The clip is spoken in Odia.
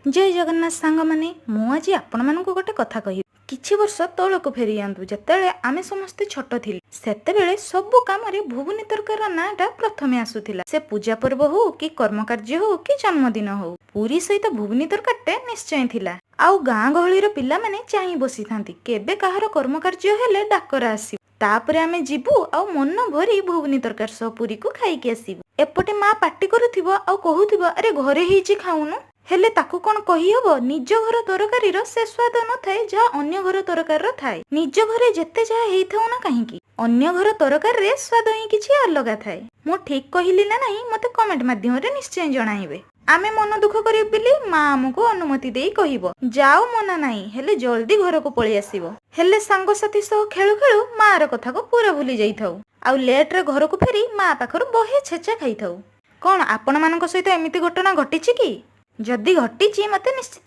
ଜୟ ଜଗନ୍ନାଥ ସାଙ୍ଗମାନେ, ମୁଁ ଆଜି ଆପଣମାନଙ୍କୁ ଗୋଟେ କଥା କହିବି। କିଛି ବର୍ଷ ତଳକୁ ଫେରିଯାଆନ୍ତୁ, ଯେତେବେଳେ ଆମେ ସମସ୍ତେ ଛୋଟ ଥିଲୁ, ସେତେବେଳେ ସବୁ କାମରେ ଘୁଗୁନି ତରକାରୀର ନାଁଟା ପ୍ରଥମେ ଆସୁଥିଲା। ସେ ପୂଜା ପର୍ବ ହଉ କି କର୍ମକାର୍ଯ୍ୟ ହଉ କି ଜନ୍ମଦିନ ହଉ, ପୁରୀ ସହିତ ଘୁଗୁନି ତରକାରୀଟେ ନିଶ୍ଚୟ ଥିଲା। ଆଉ ଗାଁ ଗହଳିର ପିଲାମାନେ ଚାହିଁ ବସିଥାନ୍ତି, କେବେ କାହାର କର୍ମକାର୍ଯ୍ୟ ହେଲେ ଡାକରା ଆସିବ, ତାପରେ ଆମେ ଯିବୁ ଆଉ ମନ ଭରି ଘୁଗୁନି ତରକାରୀ ସହ ପୁରୀକୁ ଖାଇକି ଆସିବୁ। ଏପଟେ ମା ପାଟି କରୁଥିବ ଆଉ କହୁଥିବ, "ଆରେ ଘରେ ହେଇଛି, ଖାଉନୁ।" ହେଲେ ତାକୁ କଣ କହିହବ? ନିଜ ଘର ତରକାରୀର ସେ ସ୍ୱାଦ ନଥାଏ, ଯାହା ଅନ୍ୟ ଘର ତରକାରୀର ଥାଏ। ନିଜ ଘରେ ଯେତେ ଯାହା ହେଇଥାଉ ନା କାହିଁକି, ଅନ୍ୟ ଘର ତରକାରୀରେ ସ୍ୱାଦ ହିଁ କିଛି ଅଲଗା ଥାଏ। ମୁଁ ଠିକ କହିଲି ନା ନାହିଁ, ମତେ କମେଣ୍ଟ ମାଧ୍ୟମରେ ନିଶ୍ଚୟ ଜଣାଇବେ। ଆମେ ମନ ଦୁଃଖ କରିବୁ ବୋଲି ମା ଆମକୁ ଅନୁମତି ଦେଇ କହିବ, "ଯାଅ, ମନା ନାହିଁ, ହେଲେ ଜଲ୍ଦି ଘରକୁ ପଳେଇ ଆସିବ।" ହେଲେ ସାଙ୍ଗସାଥି ସହ ଖେଳୁ ଖେଳୁ ମାର କଥାକୁ ପୁରା ଭୁଲି ଯାଇଥାଉ ଆଉ ଲେଟରେ ଘରକୁ ଫେରି ମା ପାଖରୁ ବହେ ଛେଚା ଖାଇଥାଉ। କଣ ଆପଣମାନଙ୍କ ସହିତ ଏମିତି ଘଟଣା ଘଟିଛି କି? ଯଦି ଘଟିଛି, ମତେ ନିଶ୍ଚିତ